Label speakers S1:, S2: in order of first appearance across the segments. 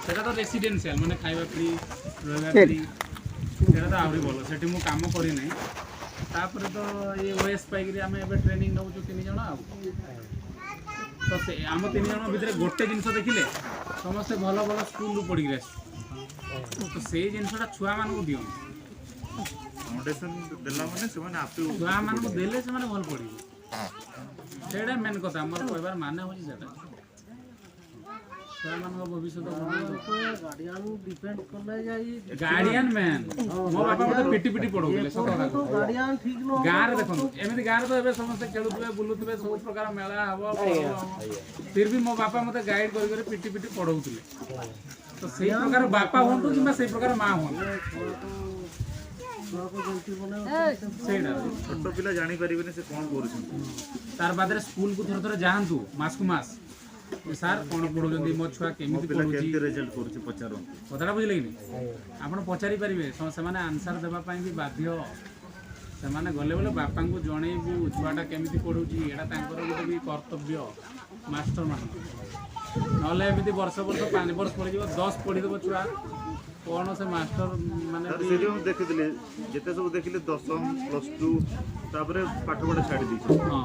S1: ସେଟା ତ ରେସିଡେନ୍ସିଆଲ, ମାନେ ଖାଇବା ଫ୍ରି, ରହିବା ଫ୍ରି। ସେଇଟା ତ ଆହୁରି ଭଲ। ସେଠି ମୁଁ କାମ କରିନାହିଁ। ତାପରେ ତ ଇଏ ଓଏସ୍ ପାଇକିରି ଆମେ ଏବେ ଟ୍ରେନିଂ ନେଉଛୁ ତିନି ଜଣ। ଆଉ ତ ସେ ଆମ ତିନି ଜଣ ଭିତରେ ଗୋଟେ ଜିନିଷ ଦେଖିଲେ, ସମସ୍ତେ ଭଲ ଭଲ ସ୍କୁଲରୁ ପଢ଼ିକିରି ଆସିଛୁ। ତ ସେଇ ଜିନିଷଟା ଛୁଆମାନଙ୍କୁ ଦିଅନ୍ତୁ।
S2: ଫାଉଣ୍ଡେସନ ଦେଲା ମାନେ ସେମାନେ ଆପେ
S1: ଛୁଆମାନଙ୍କୁ ଦେଲେ ସେମାନେ ଭଲ ପଢ଼ିବେ। ସେଇଟା ମେନ୍ କଥା। ମୋର କହିବାର ମାନେ ହେଉଛି ସେଇଟା, ଛୁଆମାନଙ୍କ ଭବିଷ୍ୟତ।
S3: ଗାର୍ଡିଆନ ଡିପେଣ୍ଡ କଲେ ଯାଇ।
S1: Guardian main. ମୋ ବାପା ମତେ ପିଟି ପିଟି ପଢଉଥିଲେ, ସତ କଥା କହୁଛି।
S3: ଗାର୍ଡିଆନ ଠିକ ନ
S1: ଗାଁରେ ଦେଖନ୍ତୁ, ଏମିତି ଗାଁରେ ତ ଏବେ ସମସ୍ତେ ଖେଳୁଥିବେ, ବୁଲୁଥିବେ, ସବୁ ପ୍ରକାର ମେଳା ହବ, ପର୍ବ ହବ। ଫିର ବି ମୋ ବାପା ମତେ ଗାଇଡ କରି କରି ପିଟି ପିଟି ପଢଉଥିଲେ। ତ ସେଇ ପ୍ରକାର ବାପା ହୁଅନ୍ତୁ କିମ୍ବା ସେଇ ପ୍ରକାର ମା ହୁଅନ୍ତୁ।
S3: ଛୁଆକୁ ଯେମିତି ବନେଇବ।
S1: ସେଇଟା।
S2: ଛୋଟ ପିଲା ଜାଣିପାରିବେନି ସେ କଣ କରୁଛନ୍ତି।
S1: ତାର ବାଦରେ ସ୍କୁଲକୁ ଥରେ ଥରେ ଯାଆନ୍ତୁ ମାସକୁ ମାସ। ସାର୍, କଣ ପଢଉଛନ୍ତି? ମୋ ଛୁଆ
S2: ମୋ
S1: କେମିତି
S2: ପିଲା
S1: ପଢୁଛି?
S2: କେମିତି ରେଜଲ୍ଟ କରୁଛି, ପଚାରନ୍ତୁ।
S1: କଥାଟା ବୁଝିଲେ କି ନି? ଆପଣ ପଚାରି ପାରିବେ। ସେମାନେ ଆନ୍ସର ଦେବା ପାଇଁ ବି ବାଧ୍ୟ। ସେମାନେ ଗଲେ ବୋଲେ ବାପାଙ୍କୁ ଜଣେଇବୁ ଛୁଆଟା କେମିତି ପଢୁଛି। ଏଇଟା ତାଙ୍କର ଗୋଟେ ବି କର୍ତ୍ତବ୍ୟ ମାଷ୍ଟର ମାନଙ୍କର। ନହେଲେ ଏମିତି ବର୍ଷ ବର୍ଷ, 5 ବର୍ଷ ପଢିଯିବ, 10 ପଢିଦେବ ଛୁଆ, କ'ଣ ସେ ମାଷ୍ଟର ମାନେ
S2: ତାପରେ
S1: ବି
S2: ସେଇଠି ମୁଁ ଦେଖିଥିଲି, ଯେତେ ସବୁ ଦେଖିଲି ଦଶମ, ପ୍ଲସ ଟୁ, ତାପରେ ପାଠ ପଢା ଛାଡ଼ି ଦେଇଛନ୍ତି।
S1: ହଁ,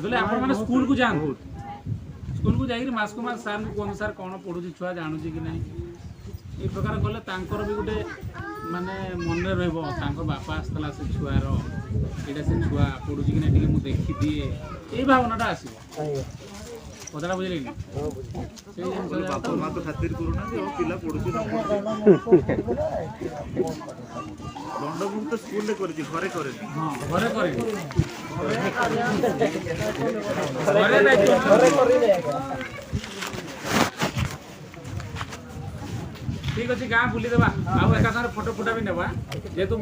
S1: ବୋଲେ ଆପଣମାନେ ସ୍କୁଲକୁ ଯାଆନ୍ତୁ। ସ୍କୁଲକୁ ଯାଇକିରି ମାସକୁ ମାସ ସାର୍ଙ୍କୁ କୁହନ୍ତୁ, ସାର୍, କ'ଣ ପଢୁଛି ଛୁଆ, ଜାଣୁଛି କି ନାହିଁ? ଏଇ ପ୍ରକାର କଲେ ତାଙ୍କର ବି ଗୋଟେ ମାନେ ମନରେ ରହିବ, ତାଙ୍କ ବାପା ଆସିଥିଲା ସେ ଛୁଆର, ଏଇଟା ସେ ଛୁଆ ପଢୁଛି କି ନାହିଁ ଟିକେ ମୁଁ ଦେଖିଦିଏ, ଏଇ ଭାବନାଟା ଆସିବ। କଥାଟା ବୁଝିଲେ କି? ସେଇ ଜିନିଷ
S2: କହିଲେ
S1: ଯାକ
S2: ବାପା ମା ତ ଖାତିର କରୁନାହାନ୍ତି, ଆଉ ପିଲା ପଢୁଛି ନ ପଢୁଛି। ଦଣ୍ଡମୁକ୍ତ ସ୍କୁଲରେ କରିଛି, ଘରେ କରେନି।
S1: ହଁ, ଘରେ କରିବି, ଘରେ ଦାୟିତ୍ୱ। ଠିକ ଅଛି, ଗାଁ ବୁଲିଦେବା ଆଉ ଏକା ସାଙ୍ଗରେ ଫଟୋ ଫୁଟା ବି ନେବା। ଯେହେତୁ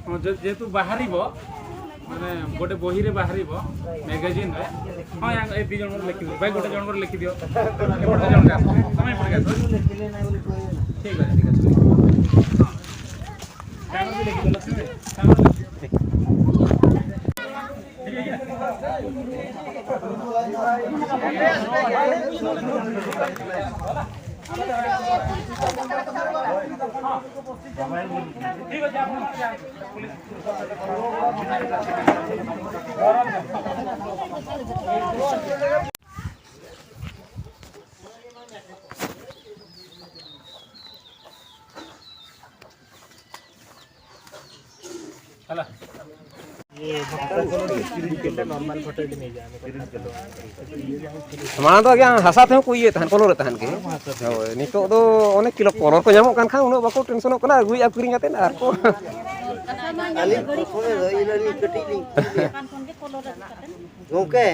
S1: ହଁ, ଯେହେତୁ ବାହାରିବ, ମାନେ ଗୋଟେ ବହିରେ ବାହାରିବ, ମ୍ୟାଗାଜିନରେ। ହଁ, ଏ ଦି ଜଣଙ୍କର ଲେଖିଦିଅ। ଭାଇ, ଗୋଟେ ଜଣଙ୍କର ଲେଖିଦିଅ। ଏପଟେ ଜଣଙ୍କ ଆସ, ତମେ ଏପଟେ ଆସ।
S3: ଲେଖିଲେ ନାହିଁ ବୋଲି କହିବେ ନା।
S1: ଠିକ ଅଛି, ଠିକ ଅଛି। ହଁ, ତାଙ୍କର ବି ଲେଖିଦିଅ। ଲକ୍ଷ୍ମୀ ଭାଇ, ତାଙ୍କର ଲେଖିଦିଅ। ଠିକ ଅଛି, ଆପଣ ଯାଆନ୍ତୁ। ପୁଲିସ। ହେଲା।
S4: ᱢᱟᱲᱟᱝ ᱫᱚ ᱟᱜᱮ ᱦᱟᱥᱟ ᱛᱮᱦᱚᱸ ᱠᱚ ᱤᱭᱟᱹ ᱛᱟᱦᱮᱱ, ᱠᱚᱞᱚᱨᱮ ᱛᱟᱦᱮᱱ ᱜᱮ᱾ ᱦᱳᱭ, ᱱᱤᱛᱚᱜ ᱫᱚ ᱚᱱᱮᱠ ᱠᱤᱞᱳ ᱠᱚᱞᱚᱨ ᱠᱚ ᱧᱟᱢᱚᱜ ᱠᱟᱱ ᱠᱷᱟᱱ ᱩᱱᱟᱹᱜ ᱵᱟᱠᱚ ᱴᱮᱱᱥᱚᱱᱚᱜ ᱠᱟᱱᱟ, ᱟᱹᱜᱩᱭᱮᱫᱼᱟ ᱠᱤᱨᱤᱧ ᱠᱟᱛᱮᱫ ᱟᱨ ᱠᱚ
S3: ᱟᱹᱞᱤᱧ ᱯᱨᱚᱛᱷᱚᱢᱮ ᱫᱚ ᱤᱞᱟᱹᱞᱤᱧ ᱠᱟᱹᱴᱤᱡ ᱞᱤᱧ ᱜᱚᱝᱠᱮ᱾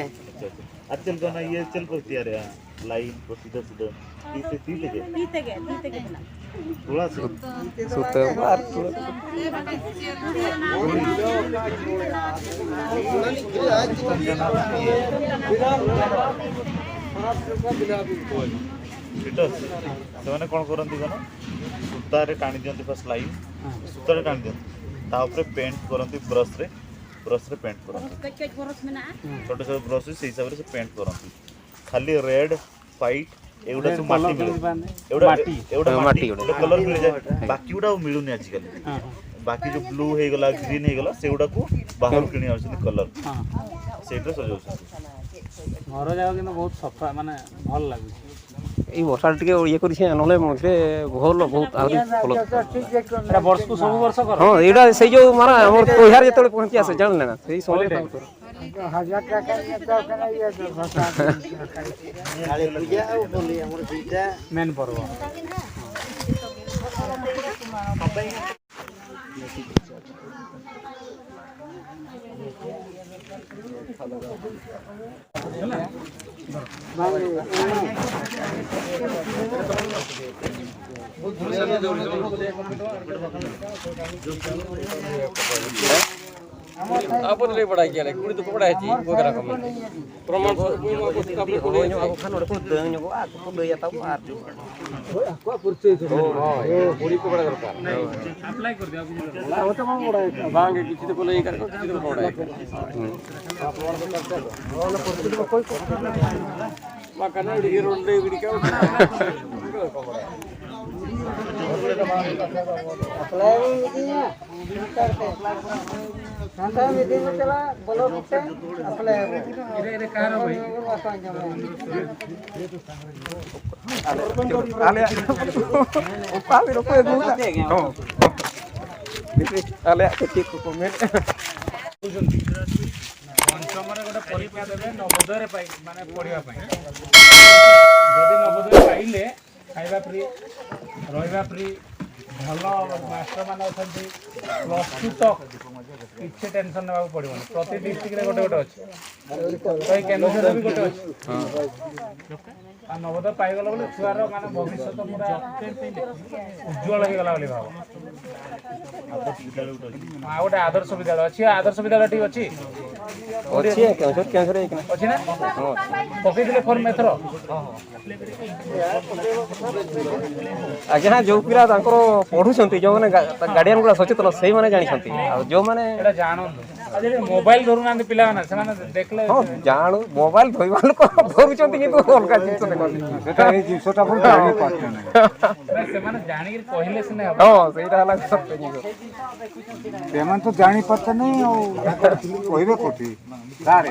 S2: ᱟᱨ ᱪᱮᱫ ᱞᱮᱠᱟ ᱚᱱᱟ ᱤᱭᱟᱹ ᱪᱮᱫ ᱠᱚ ᱛᱮᱭᱟᱨᱮᱜᱼᱟ, ᱞᱟᱭᱤᱱ ᱠᱚ ᱥᱤᱫᱷᱟᱹ ᱥᱤᱫᱷᱟᱹ ᱛᱤ ᱛᱮ, ᱛᱤ ᱛᱮᱜᱮ?
S5: ᱛᱤ ᱛᱮᱜᱮ, ᱛᱤ ᱛᱮᱜᱮ ᱵᱮᱱᱟᱜ᱾
S2: ᱛᱷᱚᱲᱟ ᱥᱮ
S4: ᱥᱩᱛᱟᱹᱢ ᱟᱨ ᱛᱷᱚᱲᱟ
S2: ସେଟା ସେମାନେ କ'ଣ କରନ୍ତି କଣ, ସୂତାରେ ଟାଣି ଦିଅନ୍ତି ଫାର୍ଷ୍ଟ ଲାଇନ୍, ସୂତାରେ ଟାଣି ଦିଅନ୍ତି, ତା ଉପରେ ପେଣ୍ଟ କରନ୍ତି ବ୍ରସରେ, ବ୍ରସରେ ପେଣ୍ଟ କରନ୍ତି।
S5: ᱠᱟᱹᱡ ᱠᱟᱹᱡ ᱵᱚᱨᱚᱥ ᱢᱮᱱᱟᱜᱼᱟ।
S2: ଛୋଟ ଛୋଟ ବ୍ରସ୍, ସେଇ ହିସାବରେ ସେ ପେଣ୍ଟ କରନ୍ତି। ଖାଲି ରେଡ୍, ହ୍ୱାଇଟ୍ ଏଗୁଡ଼ା ସବୁ ମାଟି ମିଳେ। ଏଗୁଡ଼ା ଏଗୁଡ଼ା
S4: ହଁ,
S2: ମାଟି
S4: ମାଟି ଗୁଡ଼ା।
S2: ଗୋଟେ କଲର ମିଳିଯାଏ, ବାକି ଗୁଡ଼ା ଆଉ ମିଳୁନି ଆଜିକାଲି। ବାକି ଯୋଉ ବ୍ଲୁ ହେଇଗଲା, ଗ୍ରୀନ୍ ହେଇଗଲା, ସେଗୁଡ଼ାକୁ ବାହାରୁ କିଣି ଆଣୁଛନ୍ତି କଲର, ସେଇଥିରେ ସଜାଉଛନ୍ତି।
S1: ଘର ଯାକ କିନ୍ତୁ ବହୁତ ସଫା, ମାନେ ଭଲ ଲାଗୁଛି।
S4: ଏଇ ବର୍ଷା ଟିକେ ଇଏ କରିছে, ନହେଲେ ମଝିରେ ଭଲ ବହୁତ ଆହୁରି ଭଲ।
S1: ଏଇଟା ବର୍ଷକୁ ସବୁ ବର୍ଷ କର?
S4: ହଁ, ଏଇଟା ସେଇ ଯୋଉ ମାନେ ଆମର ତିହାର ଯେତେବେଳେ ପହଞ୍ଚି ଆସେ, ଜାଣିଲେ ନା, ସେଇ ସମୟରେ ତାକୁ କରୁ।
S3: କାଳୀ ପୂଜା ଆଉ ହୋଲି ଆମର ଦୁଇଟା
S1: ମେନ୍ ପର୍ବ।
S4: ᱦᱳᱭ ᱧᱚᱜ ᱟᱠᱚ ᱠᱷᱟᱱ ᱱᱚᱰᱮ ᱠᱚ ᱫᱟᱹᱝ ᱧᱚᱜᱚᱜᱼᱟ, ᱟᱠᱚ ᱠᱚ ᱞᱟᱹᱭᱟ ᱛᱟᱵᱚ ᱟᱨ
S1: ଆପ୍ଲାଏ କରିଦିଅ ଆଉ କିଛି ଦରକାର। ପଞ୍ଚମରେ ଗୋଟେ ପରୀକ୍ଷା ଦେବେ ନବୋଦୟରେ ପାଇ ମାନେ ପଢ଼ିବା ପାଇଁ। ଯଦି ନବୋଦୟ ପାଇଲେ ଖାଇବା ଫ୍ରି, ରହିବା ଫ୍ରି, ଭଲ ମାଷ୍ଟର ମାନେ ଅଛନ୍ତି। ପ୍ଲସ୍ ଟୁ ତକ୍ କିଛି ଟେନସନ୍ ନେବାକୁ ପଡ଼ିବନି। ପ୍ରତି ଡିଷ୍ଟ୍ରିକ୍ଟରେ ଗୋଟେ ଗୋଟେ ଅଛି, ତ ଏଇ କେନ୍ଦୁଝରରେ ବି ଗୋଟେ ଅଛି। ଆଉ ନବୋଦୟ ପାଇଗଲ ବୋଲି ଛୁଆର ମାନେ ଭବିଷ୍ୟତ ପୁରା ଉଜ୍ଜଳ ହେଇଗଲା ବୋଲି ଭାବ। ଆଉ ଗୋଟେ ଆଦର୍ଶ ବିଦ୍ୟାଳୟ ଅଛି। ଆଦର୍ଶ ବିଦ୍ୟାଳୟ ଟିକେ ଅଛି।
S4: ଅଛି କେଉଁଝର, କେଉଁଝର
S1: ଅଛି ନା? ପକେଇଥିଲେ ଫର୍ମ ଏଥର?
S4: ଆଜ୍ଞା, ଯୋଉ ପିଲା ତାଙ୍କର ପଢୁଛନ୍ତି, ଯୋଉମାନେ ଗାର୍ଡିଆନ ଗୁଡ଼ା ସଚେତନ, ସେଇମାନେ ଜାଣିଛନ୍ତି। ଆଉ ଯୋଉମାନେ
S1: ଏଇଟା ଜାଣନ୍ତୁ, ଆଉ ଯଦି ମୋବାଇଲ ଧରୁନାହାନ୍ତି ପିଲାମାନେ, ସେମାନେ ଦେଖିଲେ।
S4: ହଁ, ଜାଣୁ ମୋବାଇଲ ଧରିବା ଲୋକ ଧରୁଛନ୍ତି, କିନ୍ତୁ ଅଲଗା ଜିନିଷ ଦେଖନ୍ତି।
S6: ସେଟା ଏଇ ଜିନିଷଟା ପୁଣି ଜାଣିପାରୁଛନ୍ତି।
S1: ନା, ସେମାନେ ଜାଣିକିରି କହିଲେ ସିନା ହବ।
S4: ହଁ, ସେଇଟା ହେଲା ସତ୍ୟ ଜିନିଷ।
S6: ସେମାନେ ତ ଜାଣିପାରୁଛନ୍ତି ଆଉ କହିବେ କୋଉଠି ସାରେ।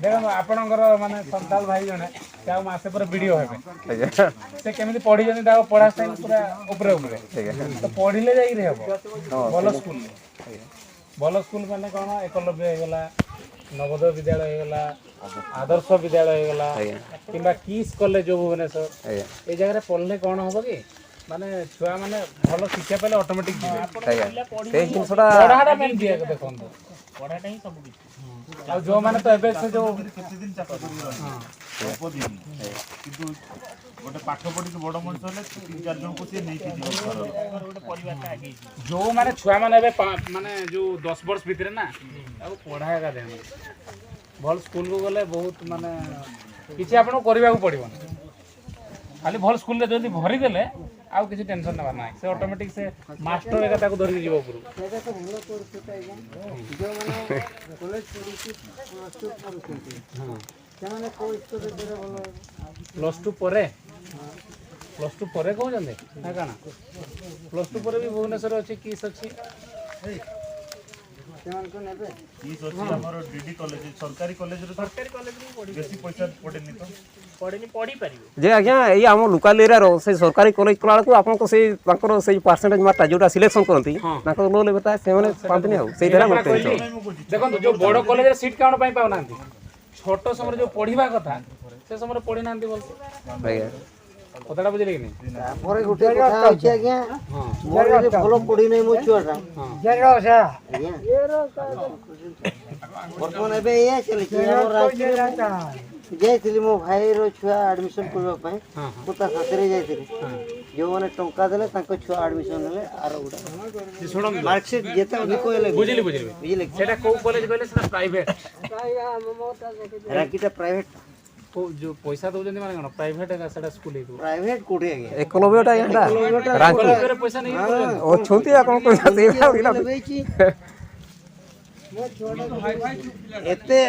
S1: ଦେଖନ୍ତୁ, ଆପଣଙ୍କର ମାନେ ସନ୍ତାଲ ଭାଇ ଜଣେ, ସେ ଆଉ ମାସେ ପରେ ବିଡିଓ ହେବେ।
S4: ଆଜ୍ଞା।
S1: ସେ କେମିତି ପଢିଛନ୍ତି, ତାଙ୍କ ପଢା ଷ୍ଟାଇଲ ପୁରା ଉପରେ ଉପରେ। ତ ପଢିଲେ ଯାଇକିରି ହବ ଭଲ ସ୍କୁଲରେ। ଭଲ ସ୍କୁଲ ମାନେ କ'ଣ? ଏକଲବ୍ୟ ହେଇଗଲା, ନବୋଦୟ ବିଦ୍ୟାଳୟ ହେଇଗଲା, ଆଦର୍ଶ ବିଦ୍ୟାଳୟ ହେଇଗଲା, କିମ୍ବା କିସ୍ କଲେଜ ଯୋଉ ଭୁବନେଶ୍ୱର। ଏଇ ଜାଗାରେ ପଢିଲେ କ'ଣ ହବ କି, ମାନେ ଛୁଆମାନେ ଭଲ ଶିକ୍ଷା ପାଇଲେ ଅଟୋମେଟିକ ଯିବେ।
S4: ଆଜ୍ଞା, ସେଇ ଜିନିଷଟା।
S1: ପଢାଟା ମେନ୍ ଦିଆ ଦେଖନ୍ତୁ। ପଢାଟା ହିଁ ସବୁ କିଛି। ଆଉ ଯୋଉମାନେ ତ ଏବେ ସେ ଯୋଉ
S2: କେତେ ଦିନ ଚାକିରି କରିବ? ଅଳ୍ପ ଦିନ। କିନ୍ତୁ ଗୋଟେ ପାଠ ପଢିକି ବଡ ମଣିଷ ହେଲେ ତିନି ଚାରି ଜଣଙ୍କୁ ସିଏ ନେଇକି ଯିବ ଘରର।
S1: ଯୋଉମାନେ ଛୁଆମାନେ ଏବେ ମାନେ ଯୋଉ 10 ବର୍ଷ ଭିତରେ ନା, ଆଉ ପଢା ଏକା ଧ୍ୟାନ। ଭଲ ସ୍କୁଲକୁ ଗଲେ ବହୁତ ମାନେ କିଛି ଆପଣଙ୍କୁ କରିବାକୁ ପଡ଼ିବନି। ଖାଲି ଭଲ ସ୍କୁଲରେ ଯଦି ଭରିଦେଲେ ଆଉ କିଛି ଟେନସନ୍ ନେବାର ନାହିଁ। ସେ ଅଟୋମେଟିକ୍ ସେ ମାଷ୍ଟର ଏକା ତାକୁ ଧରିକି ଯିବ ଉପରକୁ।
S3: ସେଇଟା ତ ଭଲ କରୁଛ ଆଜ୍ଞା। ଯେଉଁମାନେ କଲେଜ ପଢ଼ୁଛି, ପ୍ଲସ୍ ଟୁ ପଢ଼ୁଛନ୍ତି, ସେମାନେ କେଉଁ ସ୍କୁଲରେ ଦେଲେ ଭଲ ହେବ?
S1: ପ୍ଲସ୍ ଟୁ ପରେ, ପ୍ଲସ୍ ଟୁ ପରେ କହୁଛନ୍ତି ନା କାଣା? ପ୍ଲସ୍ ଟୁ ପରେ ବି ଭୁବନେଶ୍ୱରରେ ଅଛି, କିସ୍ ଅଛି।
S3: ସେମାନଙ୍କୁ ନେବେ?
S2: କିସ୍ ଅଛି, ଆମର ଡିଡି କଲେଜ, ସରକାରୀ କଲେଜରେ ସରକାରୀ କଲେଜରେ ବେଶୀ ପଇସା ପଡେନି ତ।
S4: ଯେ ଆଜ୍ଞା, ଏଇ ଆମ ଲୋକାଲ ଏରିଆର ସେଇ ସରକାରୀ କଲେଜ କଲା ବେଳକୁ ଆପଣଙ୍କ ସେଇ ତାଙ୍କର ସେଇ ପରସେଣ୍ଟେଜ ମାର୍କଟା ଯୋଉଟା ସିଲେକ୍ସନ କରନ୍ତି, ତାଙ୍କର ଲୋ ଲେଭେଲ ଥାଏ, ସେମାନେ ପାଆନ୍ତିନି। ଆଉ ସେଇଟା ହେଲା ଗୋଟେ
S1: କହିଲି
S4: ଟେନସନ।
S1: ଦେଖନ୍ତୁ, ଯୋଉ ବଡ଼ କଲେଜରେ ସିଟ୍ କାଉଣ୍ଟ ପାଇଁ ପାଉନାହାନ୍ତି, ଛୋଟ ସମୟରେ ଯୋଉ ପଢିବା କଥା ସେ ସମୟରେ ପଢି ନାହାନ୍ତି ଭଲସେ।
S4: ଆଜ୍ଞା।
S1: କଥାଟା ବୁଝିଲେ କି ନାଇଁ?
S3: ତାପରେ ଗୋଟେ କଥା ଅଛି ଆଜ୍ଞା, ମୋର ଯଦି ଭଲ ପଢି ନାହିଁ ମୋ ଛୁଆଟା ଆଜ୍ଞା, ବର୍ତ୍ତମାନ ଏବେ ଏଇଆ ଚାଲିଛି। ଆମ ରାଞ୍ଚିରେ ମୁଁ ଯାଇଥିଲି ମୋ ଭାଇର ଛୁଆ ଆଡମିସନ କରିବା ପାଇଁ। ମୁଁ ତା ସାଥିରେ ଯାଇଥିଲି। ଯେଉଁମାନେ ଟଙ୍କା ଦେଲେ ତାଙ୍କ ଛୁଆ ଆଡମିସନ ହେଲେ, ଆର ଗୋଟେ
S1: ଶୁଣନ୍ତୁ।
S3: ମାର୍କସିଟ୍ ଯେତେ ଅଧିକ ହେଲେ ବି।
S1: ବୁଝିଲି, ବୁଝିଲି।
S3: ବୁଝିଲେ କି?
S1: ସେଟା କୋଉ କଲେଜ କହିଲେ? ସେଟା ପ୍ରାଇଭେଟ।
S3: ରାଞ୍ଚିଟା ପ୍ରାଇଭେଟ।
S1: କୋଉ ଯୋଉ ପଇସା ଦଉଛନ୍ତି ମାନେ କ'ଣ ପ୍ରାଇଭେଟ ସେଟା ସ୍କୁଲ ହେଇଥିବ।
S3: ପ୍ରାଇଭେଟ କୋଉଠି ଆଜ୍ଞା?
S4: ଏକଲବ୍ୟଟା ଆଜ୍ଞା ସେଟା ରାଞ୍ଚି।
S1: ଏକଲବ୍ୟରେ ପଇସା ନେଇକି କରୁଛନ୍ତି।
S4: ଅଛନ୍ତି ଆଉ କ'ଣ କହିବା, ସେଇଟା ହେଲା।
S3: ଲଗେଇଛି। ଏତେ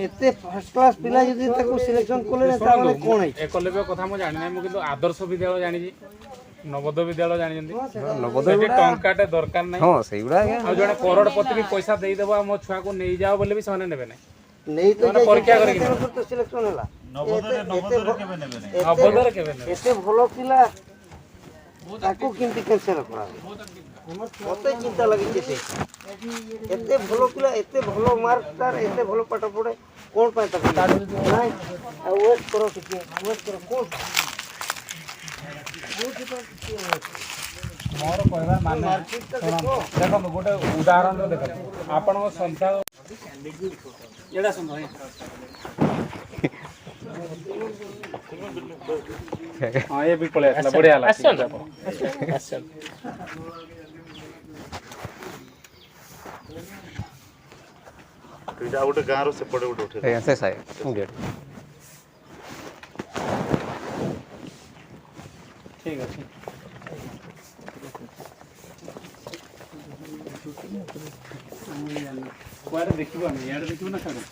S3: ଏତେ ଫାର୍ଷ୍ଟ କ୍ଲାସ୍ ପିଲା ଯଦି ତାକୁ ସିଲେକ୍ସନ କଲେ ନା, ତାମାନେ କ'ଣ ହେଇଛି?
S1: ଏକଲବ୍ୟ କଥା ମୁଁ ଜାଣିନାହିଁ। ମୁଁ କିନ୍ତୁ ଆଦର୍ଶ ବିଦ୍ୟାଳୟ ଜାଣିଛି, ନବୋଦୟ ବିଦ୍ୟାଳୟ ଜାଣିଛନ୍ତି।
S4: ନବୋଦୟ
S1: ସେଠି
S4: ଗୁଡ଼ା
S1: ଟଙ୍କାଟେ ଦରକାର ନାହିଁ।
S4: ହଁ, ସେଇଗୁଡ଼ା ଆଜ୍ଞା।
S1: ଆଉ ଜଣେ କରୋଡ଼ପତି ବି ପଇସା ଦେଇଦେବ ଆଉ ମୋ ଛୁଆକୁ ନେଇଯାଅ ବୋଲି ବି ସେମାନେ ନେବେ ନାହିଁ।
S3: ନେଇ ତ
S1: ମାନେ ପରୀକ୍ଷା କରିକି
S3: ତେଣୁକରି ତ ସିଲେକ୍ସନ ହେଲା।
S2: ନବୋଦୟରେ, ନବୋଦୟରେ କେବେ ନେବେ ନାହିଁ।
S1: ନବୋଦୟରେ କେବେ ନେବେ?
S3: ଏତେ ଭଲ ପିଲା, ତାକୁ କେମିତି କ୍ୟାନସେଲ କରାହବ? ମତେ ଚିନ୍ତା ଲାଗିଛି। ସେ ଏତେ ଭଲ ପିଲା, ଏତେ ଭଲ ମାର୍କ ତାର, ଏତେ ଭଲ ପାଠ ପଢେ, କ'ଣ ପାଇଁ ତାକୁ ନାଇଁ? ଆଉ ୱେଟ୍ କର ଟିକେ, ୱେଟ୍ କର, କ'ଣ?
S1: ମୋର କହିବା ମାନେ ଶୁଣନ୍ତୁ, ଦେଖନ୍ତୁ, ଗୋଟେ ଉଦାହରଣ ଦେଖନ୍ତୁ। ଆପଣଙ୍କ ସଂସ୍ଥା ଏଇଟା ଶୁଣନ୍ତୁ ଆଜ୍ଞା। ହଁ, ଏ ବି ପଳେଇ ଆସିଲା, ବଢିଆ ହେଲା।
S7: ଆସନ୍ତୁ ଆପଣ, ଆସନ୍ତୁ।
S2: ଏଇଟା ଆଉ ଗୋଟେ ଗାଁର ସେପଟେ ଗୋଟେ ଉଠେଇ
S4: ଆଜ୍ଞା, ସେ ସାହେବ।
S1: ଠିକ ଅଛି। କୁଆଡ଼େ ଦେଖିବୁ ଆମେ? ଇଆଡ଼େ ଦେଖିବୁ ନା ସିଆଡ଼େ?